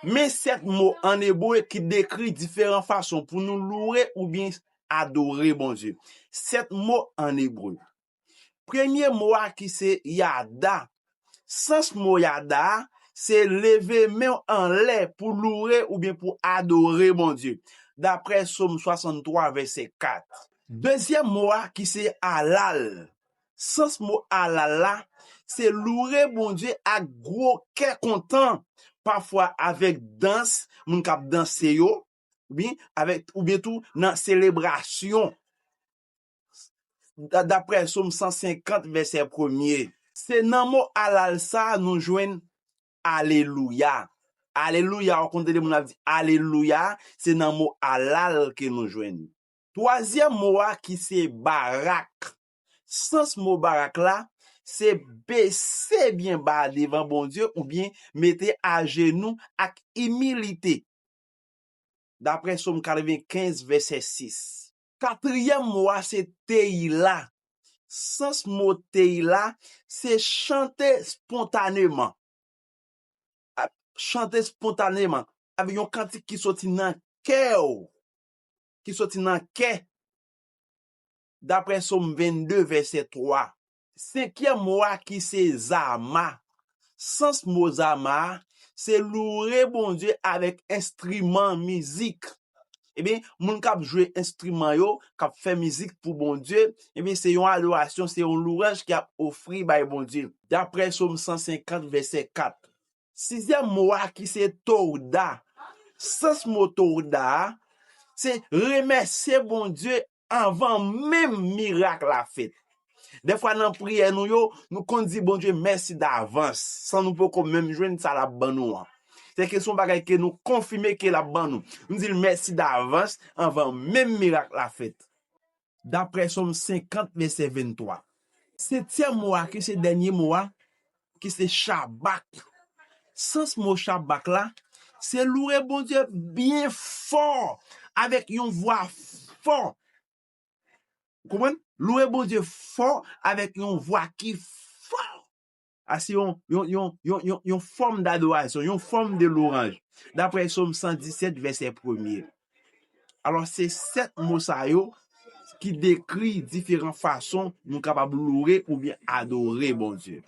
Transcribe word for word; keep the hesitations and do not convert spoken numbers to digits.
Men sèt mo an ebre ki dekri diferan fason pou nou loure oubyen adore Bondye. Sèt mo an ebre. Premye mo a ki se yada. Sans mo yada a, se leve men w anlè pou loure oubyen pou adore Bondye, daprè Sòm swasanntwa, vèsè kat. Dezyèm mo a ki se alal. Sans mo alal la, se loure Bondye ak gwo kè kontan, pafwa avèk dans, moun k ap danse yo, oubyen avèk, oubyen tou nan selebrasyon. Da- Daprè Sòm san senkant, vèsè premye. Se nan mo alal sa a nou jwenn alelouya. Alelouya, w konn tande moun ap di alelouya, se nan mo alal ke nou jwenn. Twazyèm mo a ki se barak. Sans mo barak la, se bese byen ba devan Bondye oubyen mete ajenou ak imilite. Daprè Sòm katrevenkenz, vèsè sis. Katriyèm mo a se teyila. Sans mo teyila, se chante spontaneman. Ap chante spontaneman, avèk yon kantik ki soti nan kè w, ki soti nan kè, daprè Sòm vennde, vèsè twa. Senkyèm mo a ki se zama. Sans mo zama a, se loure Bondye avèk enstriman mizik. Ebyen, moun k ap jwe enstriman yo, k ap fè mizik pou Bondye, ebyen, se yon adorasyon, se yon louranj ki ap ofri bay Bondye. Daprè Sòm san senkant, vèsè kat. Sizyèm mo a ki se toda. Sans mo toda a, se remèsye Bondye anvan menm mirak la fèt. Dèfwa nan priyè nou yo, nou konn di Bondye mèsi davans, san nou poko menm jwenn sa l ap ban nou an. Se ke se yon bagay ke nou konfime ke l ap ban nou. Nou di l mèsi davans anvan menm mirak la fèt. Daprè Sòm senkant, vèsè venntwa. Setyèm mo a, ki se dènye mo a, ki se chabak. Sans mo chabak la, se loure Bondye byen fò, avèk yon vwa fò. Ou konprann? Loure Bondye fò avèk yon vwa ki fò. A se yon, yon, yon, yon, yon, yon fòm dadorasyon, yon fòm de louranj. Daprè Sòm san disèt, vèsè premye. Alò, se sèt mo sa yo ki dekri diferan fason nou kapab loure oubyen adore Bondye.